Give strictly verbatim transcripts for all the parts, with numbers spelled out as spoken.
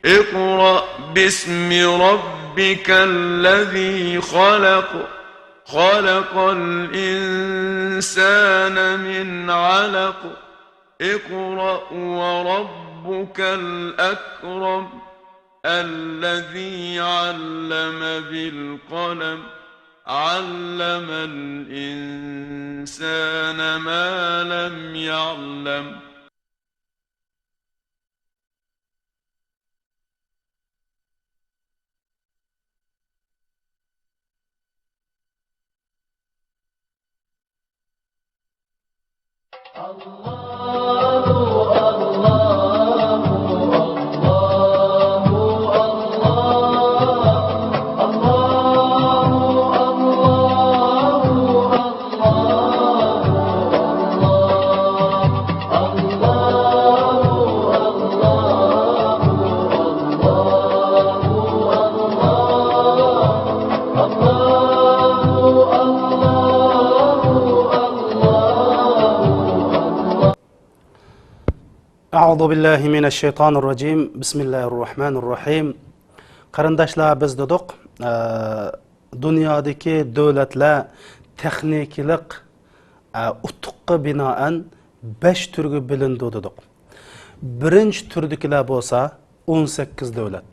اقرأ باسم ربك الذي خلق. خلق الإنسان من علق. اقرأ وربك الأكرم. الذي علم بالقلم. علم الإنسان ما لم يعلم. أعوذ بالله من الشيطان الرجيم. بسم الله الرحمن الرحيم. قېرىنداشلار، بىز دېدۇق، ئە، دۇنيادىكى دۆلەتلەر تېخنىكىلىق، ئە، ئۇتۇققا بىنائەن بەش تۈرگە بۆلۈنىدۇ دېدۇق. بىرىنچى تۈردىكىلەر بولسا ئون سەككىز دۆلەت.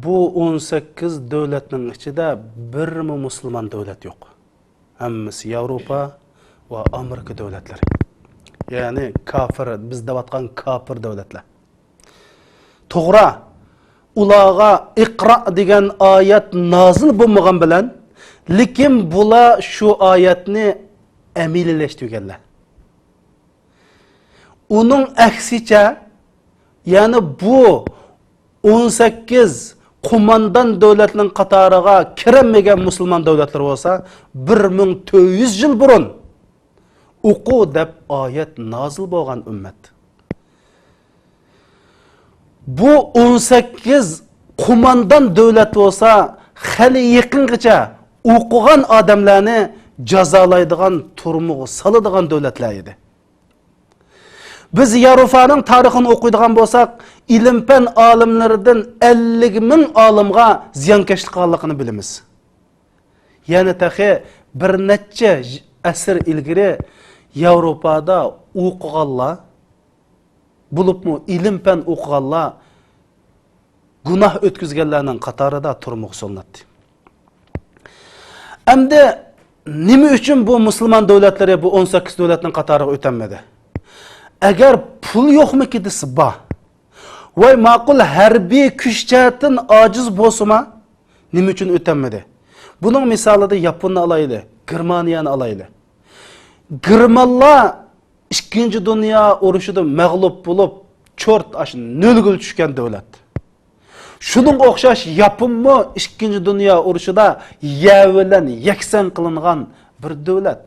بۇ ئون سەككىز دۆلەتنىڭ ئىچىدە بىرمۇ مۇسۇلمان دۆلەت يوق. ھەممىسى ياۋروپا ۋە ئامېرىكا دۆلەتلىرى. يەنى كاپىر، بىز دەۋاتقان كاپىر دۆلەتلەر. توغرا، ئۇلارغا ئىقرا دېگەن ئايەت نازىل بولمىغان بىلەن، لېكىن بۇلار شۇ ئايەتنى ئەمەلىيلەشتۈرگەنلەر. ئۇنىڭ ئەكسىچە، يەنى بۇ ئون سەككىز قوماندان دۆلەتنىڭ قاتارىغا كىرەلمىگەن مۇسۇلمان دۆلەتلىرى بولسا، بىر مىڭ تۆت يۈز يىل بۇرۇن ئوقۇ دەپ ئايەت نازىل بولغان ئۈممەت. بۇ ئون سەككىز قوماندان دۆلەت بولسا، خېلى يېقىنغىچە ئوقۇغان ئادەملەرنى جازالايدىغان، تۈرمىگە سالىدىغان دۆلەتلەر ئىدى. بىز ياۋروپانىڭ تارىخىنى ئوقۇيدىغان بولساق، ئىلىم-پەن ئالىملىرىدىن ئەللىك مىڭ ئالىمغا زىيانكەشلىك قىلغانلىقىنى بىلىمىز. يەنە تېخى بىر نەچچە ئەسىر ئىلگىرى ياۋروپادا ئوقۇغانلار، بولۇپمۇ ئىلىم-پەن ئوقۇغانلار گۇناھ ئۆتكۈزگەنلەرنىڭ قاتارىدا تۈرمىگە سولىناتتى. ئەمدى نېمە ئۈچۈن بۇ مۇسۇلمان دۆلەتلىرى بۇ ئون سەككىز دۆلەتنىڭ قاتارىغا ئۆتەلمىدى؟ ئەگەر پۇل يوقمىكى دېسە، بار. ۋاي ماقۇل، ھەربىي كۈچ جەھەتتىن ئاجىز بولسىمۇ، نېمە ئۈچۈن ئۆتەلمىدى؟ بۇنىڭ مىسالىدا ياپوننى ئالايلى، گېرمانىيەنى ئالايلى. گېرمانلار ئىككىنچى دۇنيا ئۇرۇشىدا مەغلۇپ بولۇپ، چورت ئاشۇ نۆلگىلا چۈشكەن دۆلەت. شۇنىڭغا ئوخشاش ياپونمۇ ئىككىنچى دۇنيا ئۇرۇشىدا يەر بىلەن يەكسان قىلىنغان بىر دۆلەت.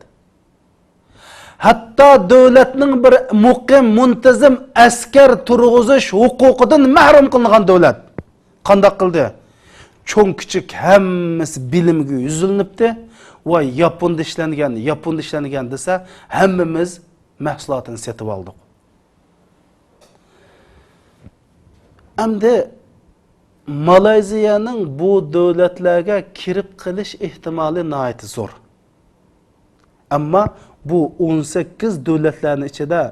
ھەتتا دۆلەتنىڭ بىر مۇقىم، مۇنتىزىم ئەسكەر تۇرغۇزۇش ھوقۇقىدىن مەھرۇم قىلىنغان دۆلەت. قانداق قىلدى؟ چوڭ-كىچىك ھەممىسى بىلىمگە يۈزلىنىپتۇ. ۋاي، ياپوندا ئىشلەنگەن، ياپوندا ئىشلەنگەن دېسە، ھەممىمىز مەھسۇلاتىنى سېتىۋالدۇق. ئەمدى مالايزىيەنىڭ بۇ دۆلەتلەرگە كىرىپ قېلىش ئېھتىمالى ناھايىتى زور. ئەمما بۇ ئون سەككىز دۆلەتلەرنىڭ ئىچىدە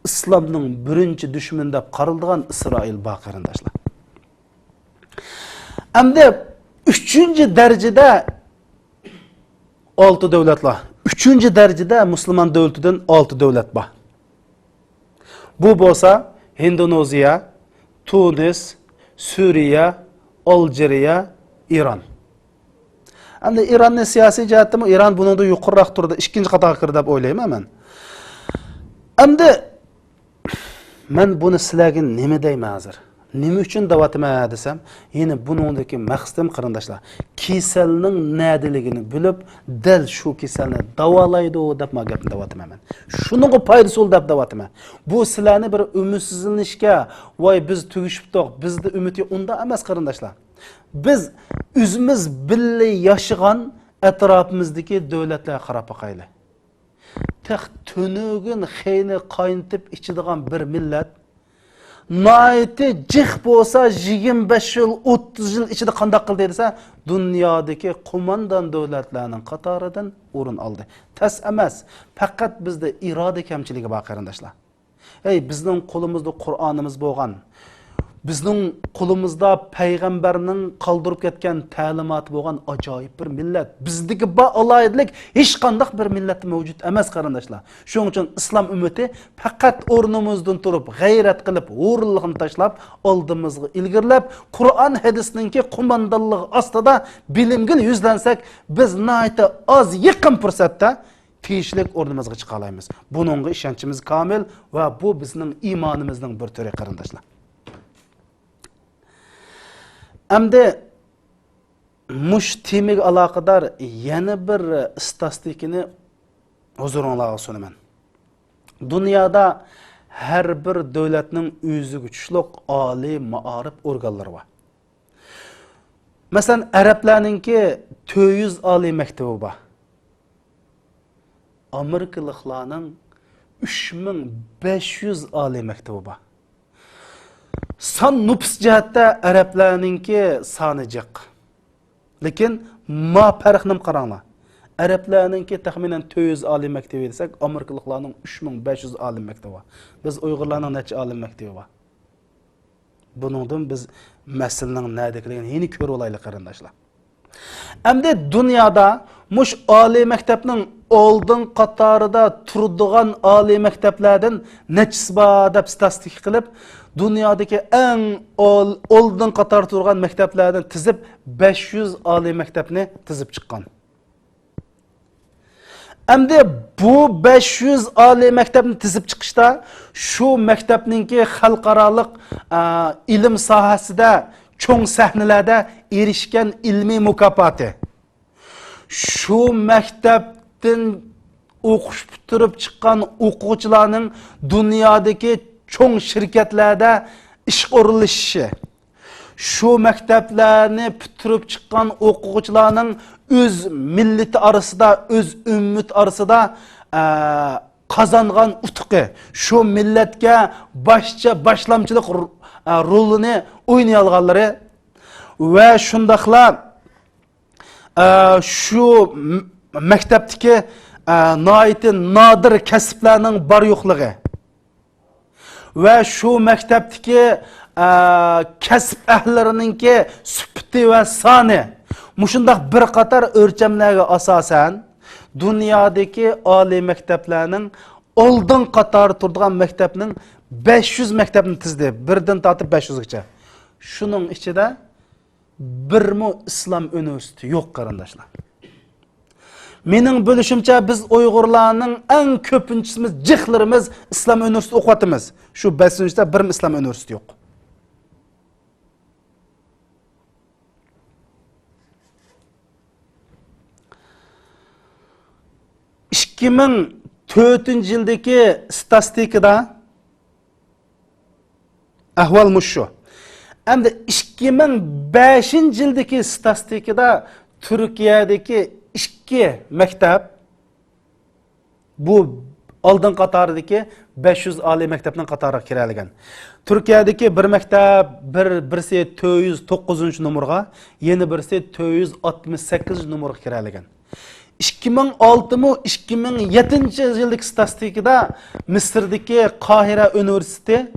ئىسلامنىڭ بىرىنچى دۈشمىنى دەپ قارىلىدىغان ئىسرائىل بار، قېرىنداشلار. ئەمدى ئۈچىنچى دەرىجىدە ئالتە دۆلەت بار. ئۈچىنچى دەرىجىدە مۇسۇلمان دۆلىتىدىن ئالتە دۆلەت بار. بۇ بولسا ھىندونېزىيە، تۇنىس، سۈرىيە، ئالجىرىيە، ئىران. ئەمدى ئىراننى سىياسىي جەھەتتىمۇ ئىران بۇنىڭدا يۇقىرىراق تۇرىدۇ، ئىككىنچى قاتارغا كىرىدۇ دەپ ئويلايمەن مەن. ئەمدى مەن بۇنى سىلەرگە نېمە دەيمەن ھازىر؟ نېمە ئۈچۈن دەۋاتىمەن دېسەم، يەنە بۇنىڭدىكى مەقسىتىم، قېرىنداشلار، كېسەلنىڭ نەدىلىكىنى بىلىپ، دەل شۇ كېسەلنى داۋالايدۇ دەپ ما گەپنى دەۋاتىمەن مەن. شۇنىڭغا پايدىسى بولىدۇ دەپ دەۋاتىمەن. بۇ سىلەرنى بىر ئۈمىدسىزلىنىشكە، ۋاي، بىز تۈگىشىپتۇق، بىزدە ئۈمىد يوق، ئۇنداق ئەمەس، قېرىنداشلار. بىز ئۆزىمىز بىللە ياشىغان ئەتراپىمىزدىكى دۆلەتلەرگە قاراپ باقايلى. تېخى تۈنۈگۈن خېيىنى قاينىتىپ ئىچىدىغان بىر مىللەت، ناھايىتى جىق بولسا، يىگىرمە بەش يىل، ئوتتۇز يىل ئىچىدە قانداق قىلدى دېسە، دۇنيادىكى قوماندان دۆلەتلەرنىڭ قاتارىدىن ئورۇن ئالدى. تەس ئەمەس، پەقەت بىزدە ئىرادە كەمچىلىكى بار، قېرىنداشلار. ھەي، بىزنىڭ قولىمىزدا قۇرئانىمىز بولغان، بىزنىڭ قولىمىزدا پەيغەمبەرنىڭ قالدۇرۇپ كەتكەن تەلىماتى بولغان ئاجايىپ بىر مىللەت. بىزدىكى بار ئالاھىدىلىك ھېچقانداق بىر مىللەتتە مەۋجۇت ئەمەس، قېرىنداشلار. شۇنىڭ ئۈچۈن ئىسلام ئۈممىتى پەقەت ئورنىمىزدىن تۇرۇپ، غەيرەت قىلىپ، ھۇرۇنلۇقنى تاشلاپ، ئالدىمىزغا ئىلگىرىلەپ، قۇرئان، ھەدىسنىڭكى قوماندانلىقى ئاستىدا بىلىمگە يۈزلەنسەك، بىز ناھايىتى ئاز يېقىن پۇرسەتتە تېگىشلىك ئورنىمىزغا چىقالايمىز. بۇنىڭغا ئىشەنچىمىز كامىل ۋە بۇ بىزنىڭ ئىمانىمىزنىڭ بىر تۈرى، قېرىنداشلار. ئەمدى مۇشۇ تېمىگە ئالاقىدار يەنە بىر ئىستاتىستىكىنى ھۇزۇرۇڭلارغا سۇنىمەن. دۇنيادا ھەر بىر دۆلەتنىڭ ئۆزىگە تۇتۇشلۇق ئالىي مائارىپ ئورگانلىرى بار. مەسىلەن، ئەرەبلەرنىڭكى تۆت يۈز ئالىي مەكتىۋى بار. ئامېرىكىلىقلارنىڭ ئۈچ مىڭ بەش يۈز ئالىي مەكتىۋى بار. سان، نوپۇس جەھەتتە ئەرەبلەرنىڭكى سانى جىق. لېكىن ما پەرقنىمۇ قاراڭلار. ئەرەبلەرنىڭكى تەخمىنەن تۆت يۈز ئالىي مەكتىۋى دېسەك، ئامېرىكىلىقلارنىڭ ئۈچ مىڭ بەش يۈز ئالىي مەكتىۋى بار. بىز ئۇيغۇرلارنىڭ نەچچە ئالىي مەكتىۋى بار؟ بۇنىڭدىن بىز مەسىلىنىڭ نەدىكىلىكىنى يەنە كۆرۈۋالايلى، قېرىنداشلار. ئەمدى دۇنيادا مۇشۇ ئالىي مەكتەپنىڭ ئالدىن قاتارىدا تۇرىدىغان ئالىي مەكتەپلەردىن نەچچىسى بار دەپ ئىستاتىستىكا قىلىپ، دۇنيادىكى ئەڭ ئال-، ئالدىن قاتاردا تۇرغان مەكتەپلەردىن تىزىپ، بەش يۈز ئالىي مەكتەپنى تىزىپ چىققان. ئەمدى بۇ بەش يۈز ئالىي مەكتەپنى تىزىپ چىقىشتا، شۇ مەكتەپنىڭكى خەلقئارالىق، ئا، ئىلىم ساھەسىدە چوڭ سەھنىلەردە ئېرىشكەن ئىلمىي مۇكاپاتى، شۇ مەكتەپتىن ئوقۇش پۈتتۈرۈپ چىققان ئوقۇغۇچىلارنىڭ دۇنيادىكى چوڭ شىركەتلەردە ئىشقا ئورۇنلىشىشى، شۇ مەكتەپلەرنى پۈتتۈرۈپ چىققان ئوقۇغۇچىلارنىڭ ئۆز مىللىتى ئارىسىدا، ئۆز ئۈممىتى ئارىسىدا، ئە، قازانغان ئۇتۇقى، شۇ مىللەتكە باشچە، باشلامچىلىق ر-، ئە، رولىنى ئوينىيالىغانلىرى ۋە شۇنداقلا، ئە، شۇ م-، مەكتەپتىكى، ئە، ناھايىتى نادىر كەسىپلەرنىڭ بار يوقلۇقى، ۋە شۇ مەكتەپتىكى، ئە، كەسىپ ئەھلىلىرىنىڭكى سۈپىتى ۋە سانى، مۇشۇنداق بىر قاتار ئۆلچەملەرگە ئاساسەن، دۇنيادىكى ئالىي مەكتەپلەرنىڭ ئالدىن قاتاردا تۇرىدىغان مەكتەپنىڭ بەش يۈز مەكتەپنى تىزدى، بىردىن تارتىپ بەش يۈزگىچە. شۇنىڭ ئىچىدە بىرمۇ ئىسلام ئۇنىۋېرسىتېتى يوق، قېرىنداشلار. مېنىڭ بىلىشىمچە، بىز ئۇيغۇرلارنىڭ ئەڭ كۆپىنچىسىمىز، جىقلىرىمىز ئىسلام ئۇنىۋېرسىتېتىدا ئوقۇۋاتىمىز. شۇ بەش يۈز ئۈنچىدە بىرمۇ ئىسلام ئۇنىۋېرسىتېتى يوق. ئىككى مىڭ تۆتىنچى يىلدىكى ئىستاتىستىكىدا ئەھۋال مۇشۇ. ئەمدى ئىككى مىڭ بەشىنچى يىلدىكى ئىستاتىستىكىدا تۈركىيەدىكى ئىككى مەكتەپ، بۇ ئالدىن قاتارىدىكى بەش يۈز ئالىي مەكتەپنىڭ قاتارىغا كىرەلىگەن. تۈركىيەدىكى بىر مەكتەپ، بىر، بىرسى تۆت يۈز توققۇزىنچى نومۇرغا، يەنە بىرسى تۆت يۈز ئاتمىش سەككىزىنچى نومۇرغا كىرەلىگەن. ئىككى مىڭ ئالتىمۇ، ئىككى مىڭ يەتتىنچى يىلدىكى ستاتىستىكىدا مىسىردىكى قاھىرە ئۇنىۋېرسىتېتى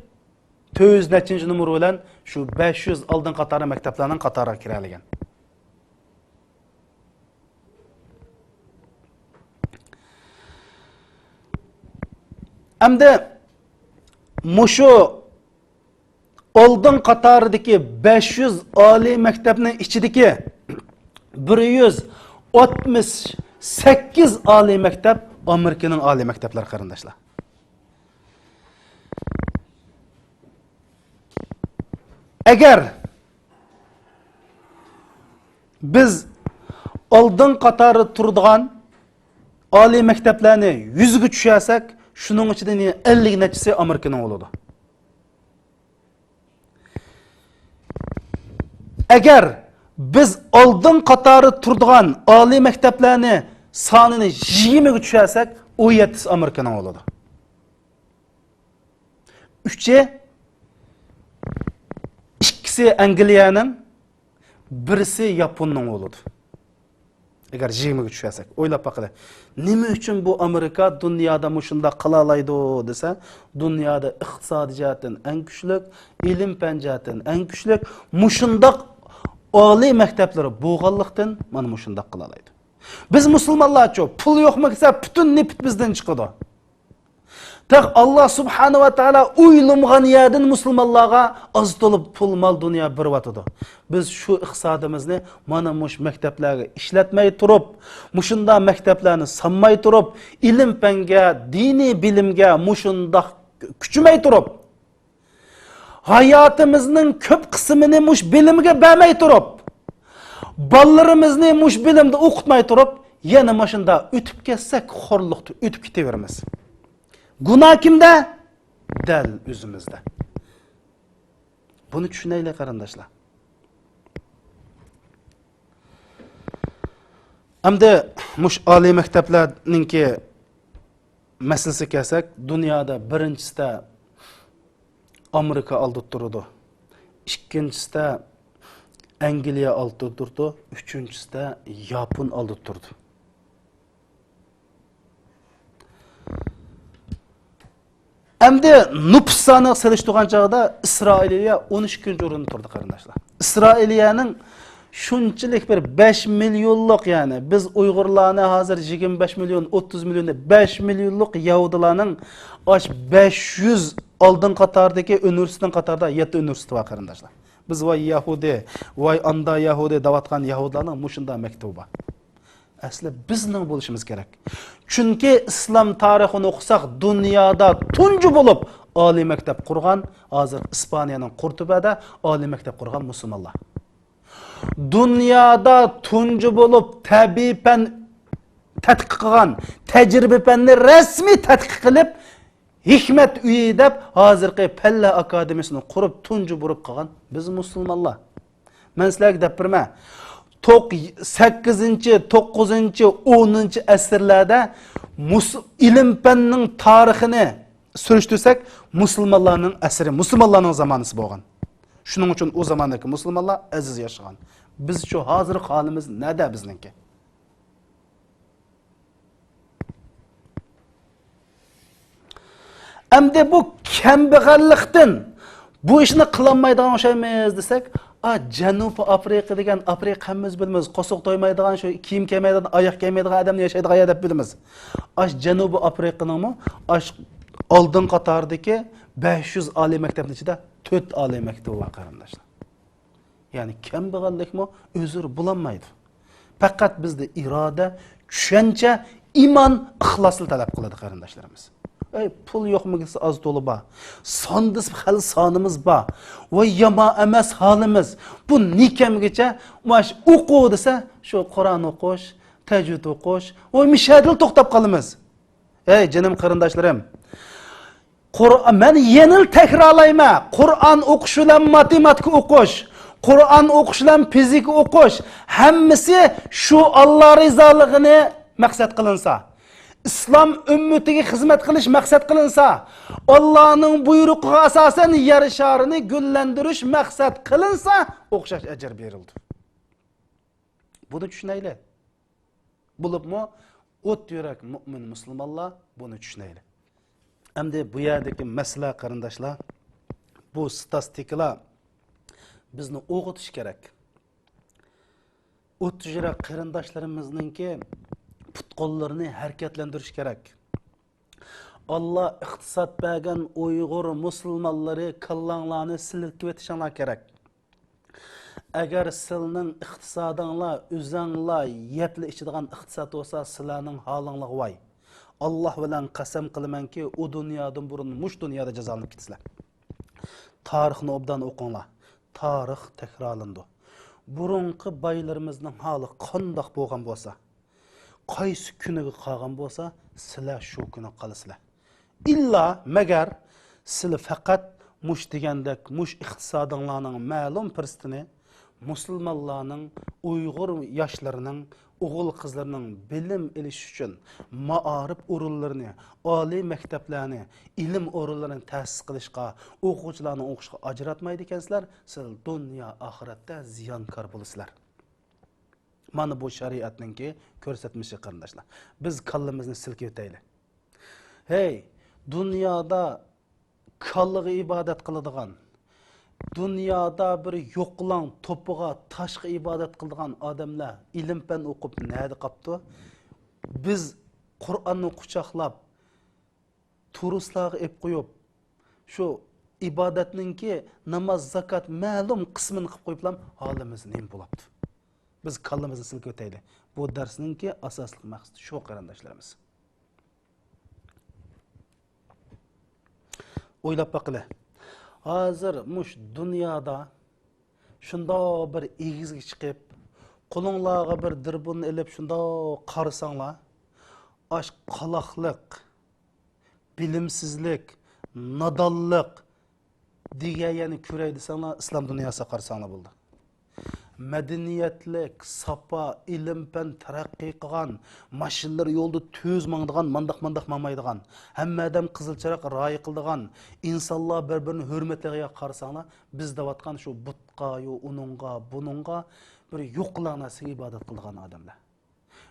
تۆت يۈز نەچچىنچى نومۇر بىلەن شۇ بەش يۈز ئالدىن قاتارى مەكتەپلەرنىڭ قاتارىغا كىرەلىگەن. ئەمدى مۇشۇ ئالدىن قاتارىدىكى بەش يۈز ئالىي مەكتەپنىڭ ئىچىدىكى بىر يۈز ئاتمىش سەككىز ئالىي مەكتەپ ئامېرىكىنىڭ ئالىي مەكتەپلىرى، قېرىنداشلار. ئەگەر بىز ئالدىن قاتاردا تۇرىدىغان ئالىي مەكتەپلەرنى يۈزگە چۈشۈرسەك، شۇنىڭ ئىچىدىن يەنە ئەللىك نەچچىسى ئامېرىكىنىڭ بولىدۇ. ئەگەر بىز ئالدىن قاتاردا تۇرىدىغان ئالىي مەكتەپلەرنى سانىنى يىگىرمىگە چۈشۈرسەك، ئون يەتتىسى ئامېرىكىنىڭ بولىدۇ. ئۈچى ئەنگلىيەنىڭ، بىرسى ياپوننىڭ بولىدۇ. ئەگەر يىگىرمىگە چۈشۈرسەك، ئويلاپ باقىلى. نېمە ئۈچۈن بۇ ئامېرىكا دۇنيادا مۇشۇنداق قىلالايدۇ دېسە، دۇنيادا ئىقتىسادىي جەھەتتىن ئەڭ كۈچلۈك، ئىلىم-پەن جەھەتتىن ئەڭ كۈچلۈك، مۇشۇنداق ئالىي مەكتەپلىرى بولغانلىقتىن مانا مۇشۇنداق قىلالايدۇ. بىز مۇسۇلمانلارچۇ، پۇل يوقمۇ دېسە، پۈتۈن نېفىت بىزدىن چىقىدۇ. تېخى ئاللا سۇبھانە ۋە تائالا ئويلىمىغان يەردىن مۇسۇلمانلارغا ئاز تولا پۇل، مال، دۇنيا بېرىۋاتىدۇ. بىز شۇ ئىقتىسادىمىزنى مانا مۇشۇ مەكتەپلەرگە ئىشلەتمەي تۇرۇپ، مۇشۇنداق مەكتەپلەرنى سالماي تۇرۇپ، ئىلىم-پەنگە، دىنىي بىلىمگە مۇشۇنداق كۈچىمەي تۇرۇپ، ھاياتىمىزنىڭ كۆپ قىسمىنى مۇشۇ بىلىمگە بەرمەي تۇرۇپ، بالىلىرىمىزنى مۇشۇ بىلىمدە ئوقۇتماي تۇرۇپ، يەنە مۇشۇنداق ئۆتۈپ كەتسەك، خورلۇقتا ئۆتۈپ كېتىۋېرىمىز. گۇناھ كىمدە؟ دەل ئۆزىمىزدە. بۇنى چۈشىنەيلى، قېرىنداشلار. ئەمدى مۇشۇ ئالىي مەكتەپلەرنىڭكى مەسىلىسىگە كەلسەك، دۇنيادا بىرىنچىسىدە ئامېرىكا ئالدىدا تۇرىدۇ، ئىككىنچىسىدە ئەنگلىيە ئالدىدا تۇرىدۇ، ئۈچىنچىسىدە ياپون ئالدىدا تۇرىدۇ. ئەمدى نوپۇس سانىغا سېلىشتۇرغان چاغدا ئىسرائىلىيە ئون ئىككىنچى ئورۇندا تۇرىدۇ، قېرىنداشلار. ئىسرائىلىيەنىڭ شۇنچىلىك بىر بەش مىليونلۇق، يەنى بىز ئۇيغۇرلارنى ھازىر يىگىرمە بەش مىليون، ئوتتۇز مىليون دەپ، بەش مىليونلۇق يەھۇدىيلارنىڭ ئاش بەش يۈز ئالدىن قاتاردىكى ئۇنىۋېرسىتېتنىڭ قاتارىدا يەتتە ئۇنىۋېرسىتېت بار، قېرىنداشلار. بىز ۋاي يەھۇدىي، ۋاي ئاندا يەھۇدىي دەۋاتقان يەھۇدىيلارنىڭ مۇشۇنداق مەكتىپى بار. ئەسلى بىزنىڭ بولۇشىمىز كېرەك. چۈنكى ئىسلام تارىخىنى ئوقۇساق، دۇنيادا تۇنجى بولۇپ ئالىي مەكتەپ قۇرغان، ھازىر ئىسپانىيەنىڭ قۇرتۇبەدە ئالىي مەكتەپ قۇرغان مۇسۇلمانلار. دۇنيادا تۇنجى بولۇپ تەبىئىي پەن تەتقىق قىلغان، تەجرىبە پەننى رەسمىي تەتقىق قىلىپ، ھېكمەت ئۆيى دەپ ھازىرقى پەنلەر ئاكادېمىيىسىنى قۇرۇپ، تۇنجى بولۇپ قىلغان بىز مۇسۇلمانلار. مەن سىلەرگە دەپ بېرىمەن. توق-، سەككىزىنچى، توققۇزىنچى، ئونىنچى ئەسىرلەردە مۇس-، ئىلىم-پەننىڭ تارىخىنى سۈرۈشتۈرسەك، مۇسۇلمانلارنىڭ ئەسىرى، مۇسۇلمانلارنىڭ زامانىسى بولغان. شۇنىڭ ئۈچۈن ئۇ زاماندىكى مۇسۇلمانلار ئەزىز ياشىغان. بىزچۇ ھازىرقى ھالىمىز نەدە بىزنىڭكى؟ ئەمدى بۇ كەمبەغەللىكتىن بۇ ئىشنى قىلالمايدىغان ئوخشايمىز دېسەك، ئا، جەنۇبىي ئافرىقا دېگەن، ئافرىقا ھەممىمىز بىلىمىز، قورسىقى تويمايدىغان، شۇ كىيىم كىيمەيدىغان، ئاياغ كىيمەيدىغان ئادەمنى ياشايدىغان يەر دەپ بىلىمىز. ئاش جەنۇبىي ئافرىقىنىڭمۇ ئاش ئالدىن قاتاردىكى بەش يۈز ئالىي مەكتەپنىڭ ئىچىدە تۆت ئالىي مەكتىپى بار، قېرىنداشلار. يەنى كەمبەغەللىكمۇ ئۆزرە بولالمايدۇ. پەقەت بىزدە ئىرادە، چۈشەنچە، ئىمان، ئىخلاسنى تەلەپ قىلىدۇ، قېرىنداشلىرىمىز. ئەي، پۇل يوقمۇ دېسە، ئاز تولا بار. سان دېسە، خېلى سانىمىز بار. ۋاي، يامان ئەمەس ھالىمىز. بۇ نېكەمگىچە ماش ئوقۇ دېسە، شۇ قۇرئان ئوقۇش، تەجۋىد ئوقۇش، ۋاي، مىشەدىلا توختاپ قالىمىز. ئەي، جېنىم قېرىنداشلىرىم، قۇر-، مەن يەنىلا تەكرارلايمەن، قۇرئان ئوقۇش بىلەن ماتېماتىكا ئوقۇش، قۇرئان ئوقۇش بىلەن فىزىكا ئوقۇش، ھەممىسى شۇ ئاللا رىزالىقىنى مەقسەت قىلىنسا، ئىسلام ئۈممىتىگە خىزمەت قىلىش مەقسەت قىلىنسا، ئاللانىڭ بۇيرۇقىغا ئاساسەن يەر شارىنى گۈللەندۈرۈش مەقسەت قىلىنسا، ئوخشاش ئەجىر بېرىلىدۇ. بۇنى چۈشىنەيلى. بولۇپمۇ ئوت يۈرەك مۆمىن مۇسۇلمانلار بۇنى چۈشىنەيلى. ئەمدى بۇ يەردىكى مەسىلە، قېرىنداشلار، بۇ ستاتىستىكىلار بىزنى ئويغىتىشى كېرەك. ئوت يۈرەك قېرىنداشلىرىمىزنىڭكى پۇت-قوللىرىنى ھەرىكەتلەندۈرۈشى كېرەك. ئاللا ئىقتىساد بەرگەن ئۇيغۇر مۇسۇلمانلىرى، كاللاڭلارنى سىلكىۋېتىشىڭلار كېرەك. ئەگەر سىلىنىڭ ئىقتىسادىڭلار، ئۆزەڭلار يەپلا ئىچىدىغان ئىقتىساد بولسا، سىلەرنىڭ ھالىڭلارغا ۋاي. ئاللا بىلەن قەسەم قىلىمەنكى، ئۇ دۇنيادىن بۇرۇن مۇشۇ دۇنيادا جازالىنىپ كېتىسىلەر. تارىخنى ئوبدان ئوقۇڭلار. تارىخ تەكرارلىنىدۇ. بۇرۇنقى بايلىرىمىزنىڭ ھالى قانداق بولغان بولسا، قايسى كۈنىگە قالغان بولسا، سىلەر شۇ كۈنى قالىسىلەر. ئىللا مەگەر سىلى فەقەت مۇش دېگەندەك، مۇش ئىقتىسادىڭلارنىڭ مەلۇم پىرسىتىنى مۇسۇلمانلارنىڭ، ئۇيغۇر ياشلىرىنىڭ ئوغۇل-قىزلىرىنىڭ بىلىم ئېلىش ئۈچۈن مائارىپ ئورۇنلىرىنى، ئالىي مەكتەپلەرنى، ئىلىم ئورۇنلىرىنى تەسىس قىلىشقا، ئوقۇغۇچىلارنى ئوقۇشقا ئاجراتمايدىكەنسىلەر، سىلەر دۇنيا ئاخىرەتتە زىيانكار بولىسىلەر. مانا بۇ شەرىئەتنىڭكى كۆرسەتمىشى، قېرىنداشلار. بىز كاللىمىزنى سىلكىۋېتەيلى. ھەي، دۇنيادا كاللىغا ئىبادەت قىلىدىغان، دۇنيادا بىر يوقىلاڭ توپىغا، تاشقا ئىبادەت قىلىدىغان ئادەملەر، ئىلىم-پەن ئوقۇپ نەدە قاپتۇ؟ بىز قۇرئاننى قۇچاقلاپ، تۇرۇسلارغا ئېلىپ قويۇپ، شۇ ئىبادەتنىڭكى ناماز، زاكات مەلۇم قىسمىنى قىلىپ قويۇپلا، ھالىمىز نېمە بولاپتۇ؟ بىز كاللىمىزنى سىلكىۋېتەيلى. بۇ دەرسنىڭكى ئاساسلىق مەقسىتى شۇ، قېرىنداشلىرىمىز. ئويلاپ باقىلى. ھازىر مۇش دۇنيادا شۇنداق بىر ئېگىزگە چىقىپ، قولۇڭلارغا بىر دۇربۇننى ئېلىپ شۇنداق قارىساڭلار، ئاش قالاقلىق، بىلىمسىزلىك، نادانلىق دېگەن يەرنى كۆرەي دېسەڭلار، ئىسلام دۇنياسىغا قارىساڭلار بولدى. مەدەنىيەتلىك، ساپا، ئىلىم-پەن تەرەققىي قىلغان، ماشىنىلىرى يولدا تۈز ماڭىدىغان، مانداق-مانداق ماڭمايدىغان، ھەممە ئادەم قىزىل چىراغ رايى قىلىدىغان، ئىنسانلار بىر-بىرىنى ھۆرمەتلەيدىغان يەرگە قارىساڭلار، بىز دەۋاتقان شۇ بۇتقا، يۇ-، ئۇنىڭغا، بۇنىڭغا بىر يوقىلاڭ نەرسىگە ئىبادەت قىلىدىغان ئادەملەر.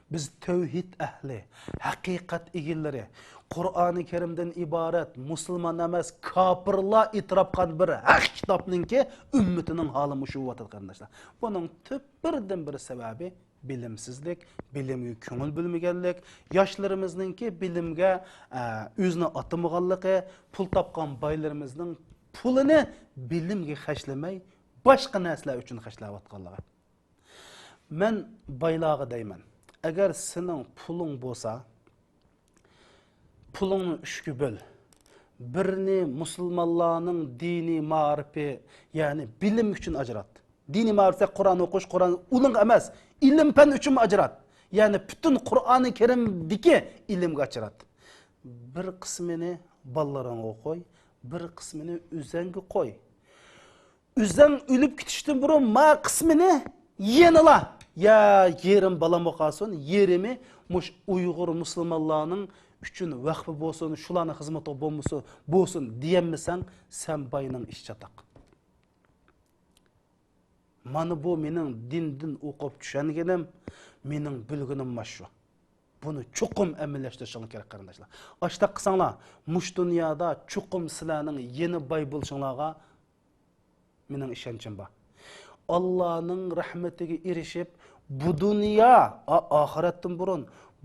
بىز تەۋھىد ئەھلى، ھەقىقەت ئىگىلىرى، قۇرئانى كەرىمدىن ئىبارەت مۇسۇلمان ئەمەس، كاپىرلار ئېتىراپ قىلغان بىر ھەق كىتابنىڭكى ئۈممىتىنىڭ ھالى مۇشۇ بولۇۋاتىدۇ، قېرىنداشلار. بۇنىڭ تۈپ بىردىنبىر سەۋەبى بىلىمسىزلىك، بىلىمگە كۆڭۈل بۆلمىگەنلىك، ياشلىرىمىزنىڭكى بىلىمگە، ئە، ئۆزىنى ئاتىمىغانلىقى، پۇل تاپقان بايلىرىمىزنىڭ پۇلىنى بىلىمگە خەجلىمەي، باشقا نەرسىلەر ئۈچۈن خەجلەۋاتقانلىقى. مەن بايلارغا دەيمەن، ئەگەر سېنىڭ پۇلۇڭ بولسا، پۇلۇڭنى ئۈچكە بۆل. بىرنى مۇسۇلمانلارنىڭ دىنىي مائارىپى، يەنى بىلىم ئۈچۈن ئاجرات. دىنىي مائارىپتا قۇرئان ئوقۇش، قۇرئان، ئۇنىڭغا ئەمەس، ئىلىم-پەن ئۈچۈنمۇ ئاجرات. يەنى پۈتۈن قۇرئانى كەرىمدىكى ئىلىمگە ئاجرات. بىر قىسمىنى بالىلىرىڭغا قوي، بىر قىسمىنى ئۆزەڭگە قوي. ئۆزەڭ ئۆلۈپ كېتىشتىن بۇرۇن ما قىسمىنى يەنىلا، يا يېرىم بالام بولۇپ قالسۇن، يېرىمى مۇش ئۇيغۇر مۇسۇلمانلارنىڭ ئۈچۈن ۋەقپى بولسۇن، شۇلارنىڭ خىزمىتىگە بولمىسۇن، بولسۇن دېيەلمىسەڭ، سەن باينىڭ ئىشى چاتاق. مانا بۇ مېنىڭ دىندىن ئوقۇپ چۈشەنگىنىم، مېنىڭ بىلگىنىم مانا شۇ. بۇنى چوقۇم ئەمەلىيلەشتۈرۈشۈڭلار كېرەك، قېرىنداشلار. ئاشتاق قىلساڭلار، مۇشۇ دۇنيادا چوقۇم سىلەرنىڭ يەنە باي بولۇشۇڭلارغا مېنىڭ ئىشەنچىم بار. ئاللانىڭ رەھمىتىگە ئېرىشىپ، بۇ دۇنيا، ئا-، ئاخىرەتتىن بۇرۇن،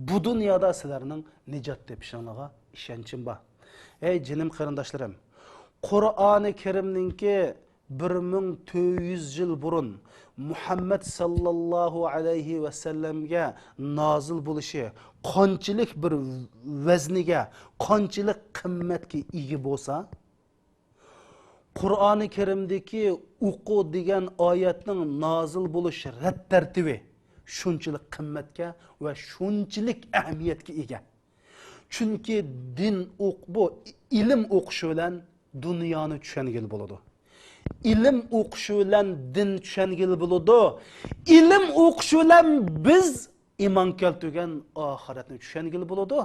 بۇ دۇنيادا سىلەرنىڭ نىجات تېپىشىڭلارغا ئىشەنچىم بار. ئەي جېنىم قېرىنداشلىرىم، قۇرئانى كەرىمنىڭكى بىر مىڭ تۆت يۈز يىل بۇرۇن مۇھەممەد ساللاللاھۇ ئەلەيھى ۋەسەللەمگە نازىل بولۇشى قانچىلىك بىر ۋەزنىگە، قانچىلىك قىممەتكە ئىگە بولسا، قۇرئانى كەرىمدىكى ئوقۇ دېگەن ئايەتنىڭ نازىل بولۇش رەت تەرتىپى شۇنچىلىك قىممەتكە ۋە شۇنچىلىك ئەھمىيەتكە ئىگە. چۈنكى دىن ئوق-، بۇ ئىلىم ئوقۇش بىلەن دۇنيانى چۈشەنگىلى بولىدۇ. ئىلىم ئوقۇش بىلەن دىن چۈشەنگىلى بولىدۇ. ئىلىم ئوقۇش بىلەن بىز ئىمان كەلتۈرگەن ئاخىرەتنى چۈشەنگىلى بولىدۇ.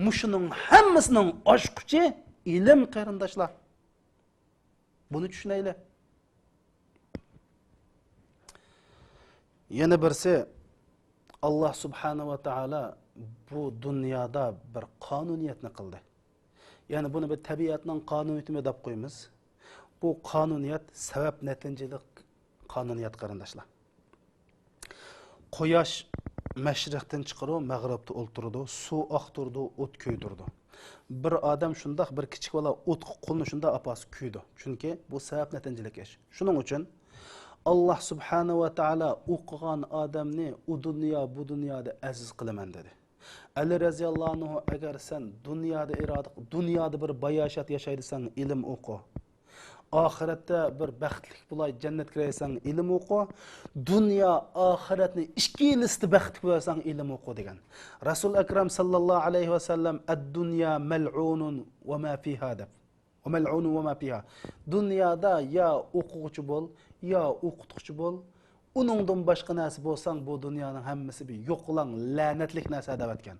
مۇشۇنىڭ ھەممىسىنىڭ ئاچقۇچى ئىلىم، قېرىنداشلار. بۇنى چۈشىنەيلى. يەنە بىرسى، ئاللا سۇبھانەھۇ ۋە تائالا بۇ دۇنيادا بىر قانۇنىيەتنى قىلدى. يەنى بۇنى بىر تەبىئەتنىڭ قانۇنىيىتىمۇ دەپ قويىمىز. بۇ قانۇنىيەت سەۋەب نەتىجىلىك قانۇنىيەت، قېرىنداشلار. قۇياش مەشرىقتىن چىقىدۇ، مەغرىبتە ئولتۇرىدۇ، سۇ ئاقتۇرىدۇ، ئوت كۆيدۈرىدۇ. بىر ئادەم شۇنداق، بىر كىچىك بالا ئوتقا قولىنى شۇنداق ئاپارسا كۆيىدۇ. چۈنكى بۇ سەۋەب نەتىجىلىك ئىش. شۇنىڭ ئۈچۈن ئاللا سۇبھانەھۇ ۋە تائالا ئوقۇغان ئادەمنى ئۇ دۇنيا، بۇ دۇنيادا ئەزىز قىلىمەن دېدى. ئەلى رەزىياللاھۇ ئەنھۇ، ئەگەر سەن دۇنيادا ئىرادە، دۇنيادا بىر باياشات ياشاي دېسەڭ، ئىلىم ئوقۇ. ئاخىرەتتە بىر بەختلىك بولاي، جەننەتكە كىرەي دېسەڭ، ئىلىم ئوقۇ. دۇنيا، ئاخىرەتنى ئىككىلىسىدە بەختلىك بولساڭ، ئىلىم ئوقۇ دېگەن. رەسۇل ئەكرەم ساللاللاھۇ ئەلەيھى ۋەسەللەم، «ئەددۇنيا مەلئۇنۇن ۋە ما فىھا» دەپ. «ۋە مەلئۇنۇن ۋە ما فىھا.» دۇنيادا يا ئوقۇغۇچى بول، يا ئوقۇتقۇچى بول، ئۇنىڭدىن باشقا نەرسە بولساڭ، بۇ دۇنيانىڭ ھەممىسى بىر يوقىلاڭ، لەنەتلىك نەرسە دەۋەتكەن.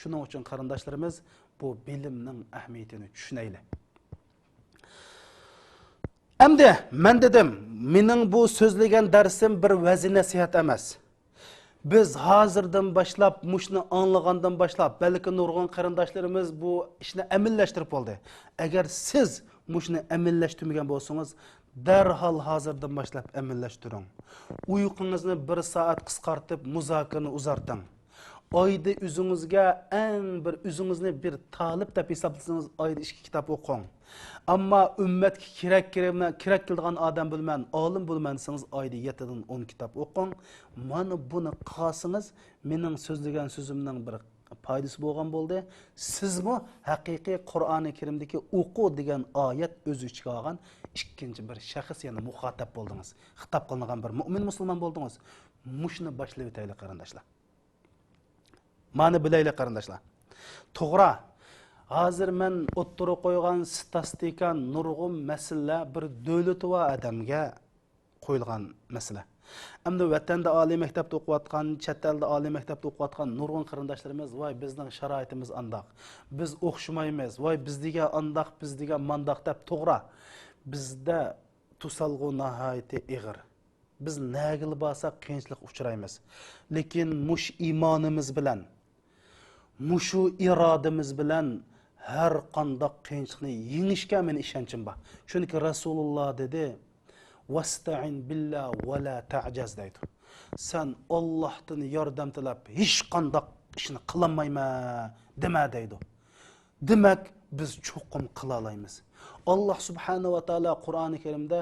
شۇنىڭ ئۈچۈن قېرىنداشلىرىمىز، بۇ بىلىمنىڭ ئەھمىيىتىنى چۈشىنەيلى. ئەمدى مەن دېدىم، مېنىڭ بۇ سۆزلىگەن دەرسىم بىر ۋەزى نەسىھەت ئەمەس. بىز ھازىردىن باشلاپ، مۇشۇنى ئاڭلىغاندىن باشلاپ، بەلكى نۇرغۇن قېرىنداشلىرىمىز بۇ ئىشنى ئەمەلىيلەشتۈرۈپ بولدى. ئەگەر سىز مۇشۇنى ئەمەلىيلەشتۈرمىگەن بولسىڭىز، دەرھال ھازىردىن باشلاپ ئەمەلىيلەشتۈرۈڭ. ئۇيقۇڭىزنى بىر سائەت قىسقارتىپ، مۇزاكىرىنى ئۇزارتىڭ. ئايدا ئۆزىڭىزگە ئەڭ بىر، ئۆزىڭىزنى بىر تالىپ دەپ ھېسابلىسىڭىز، ئايدا ئىككى كىتاب ئوقۇڭ. ئەمما ئۈممەتكە كېرەك، كېرەك، كېرەك كېلىدىغان ئادەم بولىمەن، ئالىم بولىمەن دېسىڭىز، ئايدا يەتتىدىن ئون كىتاب ئوقۇڭ. مانا بۇنى قىلسىڭىز، مېنىڭ سۆزلىگەن سۆزۈمنىڭ بىر پايدىسى بولغان بولدى. سىزمۇ ھەقىقىي قۇرئانى كەرىمدىكى ئوقۇ دېگەن ئايەت ئۆز ئىچىگە ئالغان ئىككىنچى بىر شەخس، يەنى مۇخاتەپ بولدىڭىز. خىتاب قىلىنغان بىر مۇئمىن مۇسۇلمان بولدىڭىز. مۇشۇنى باشلىۋېتەيلى، قېرىنداشلار. مانا بىلەيلى، قېرىنداشلار. توغرا، ھازىر مەن ئوتتۇرىغا قويغان ستاتىستىكا، نۇرغۇن مەسىلىلەر بىر دۆلىتى بار ئادەمگە قويۇلغان مەسىلە. ئەمدى ۋەتەندە ئالىي مەكتەپتە ئوقۇۋاتقان، چەت ئەلدە ئالىي مەكتەپتە ئوقۇۋاتقان نۇرغۇن قېرىنداشلىرىمىز، ۋاي، بىزنىڭ شارائىتىمىز ئانداق، بىز ئوخشىمايمىز، ۋاي، بىز دېگەن ئانداق، بىز دېگەن مانداق دەپ. توغرا، بىزدە توسالغۇ ناھايىتى ئېغىر. بىز نەگىلا بارساق قىيىنچىلىققا ئۇچرايمىز. لېكىن مۇشۇ ئىمانىمىز بىلەن، مۇشۇ ئىرادىمىز بىلەن ھەر قانداق قىيىنچىلىقنى يېڭىشكە مېنىڭ ئىشەنچىم بار. چۈنكى رەسۇلۇللا دېدى، «ۋەستەئىن بىللا ۋە لا تەجەز» دەيدۇ. سەن ئاللاھتىن ياردەم تىلەپ، ھېچقانداق ئىشنى قىلالمايمەن دېمە دەيدۇ. دېمەك، بىز چوقۇم قىلالايمىز. ئاللاھ سۇبھانەھۇ ۋە تائالا قۇرئانى كەرىمدە،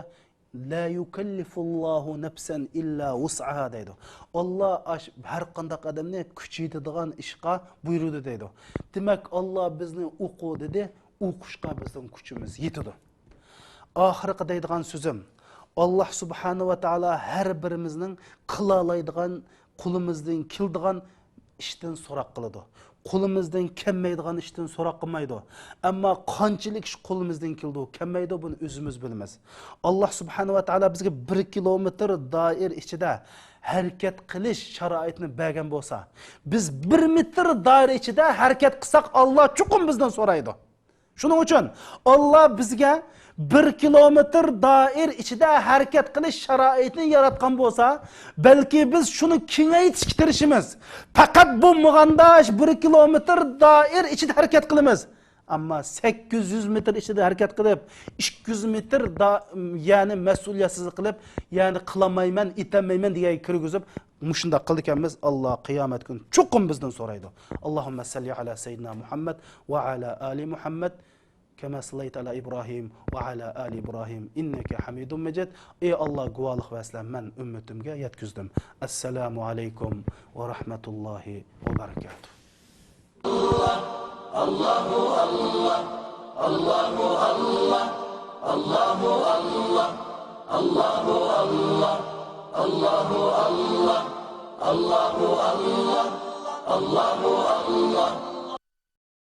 «لا يۇكەللىفۇللاھۇ نەفسەن ئىللا ۋۇسئەھا» دەيدۇ. ئاللاھ ئاش-، ھەر قانداق ئادەمنى كۈچى يېتىدىغان ئىشقا بۇيرۇدى دەيدۇ. دېمەك، ئاللاھ بىزنى ئوقۇ دېدى، ئوقۇشقا بىزنىڭ كۈچىمىز يېتىدۇ. ئاخىرقى دەيدىغان سۆزۈم، ئاللاھ سۇبھانەھۇ ۋە تائالا ھەر بىرىمىزنىڭ قىلالايدىغان، قولىمىزدىن كېلىدىغان ئىشتىن سوراق قىلىدۇ. قولىمىزدىن كەلمەيدىغان ئىشتىن سوراق قىلمايدۇ. ئەمما قانچىلىك ئىش قولىمىزدىن كېلىدۇ، كەلمەيدۇ، بۇنى ئۆزىمىز بىلىمىز. ئاللاھ سۇبھانەھۇ ۋە تائالا بىزگە بىر كىلومېتىر دائىرە ئىچىدە ھەرىكەت قىلىش شارائىتىنى بەرگەن بولسا، بىز بىر مېتىر دائىرە ئىچىدە ھەرىكەت قىلساق، ئاللاھ چوقۇم بىزدىن سورايدۇ. شۇنىڭ ئۈچۈن ئاللاھ بىزگە بىر كىلومېتىر دائىرە ئىچىدە ھەرىكەت قىلىش شارائىتىنى ياراتقان بولسا، بەلكى بىز شۇنى كېڭەيتىشكە تىرىشىمىز. پەقەت بولمىغاندا شۇ بىر كىلومېتىر دائىرە ئىچىدە ھەرىكەت قىلىمىز. ئەمما سەككىز يۈز مېتىر ئىچىدە ھەرىكەت قىلىپ، ئىككى يۈز مېتىر دا-، يەنى مەسئۇلىيەتسىزلىك قىلىپ، يەنى قىلالمايمەن، ئېتەلمەيمەن دېگەن كىرگۈزۈپ، مۇشۇنداق قىلىدىكەنمىز، ئاللاھ قىيامەت كۈنى چوقۇم بىزدىن سورايدۇ. اللهم صل على سيدنا محمد وعلى آل محمد كما صليت على إبراهيم وعلى آل إبراهيم إنك حميد مجيد. ئى ئاللاھ، گۇۋاھلىق بەرسىلەر، مەن ئۈممىتىمگە يەتكۈزدۈم. السلام عليكم ورحمة الله وبركاته.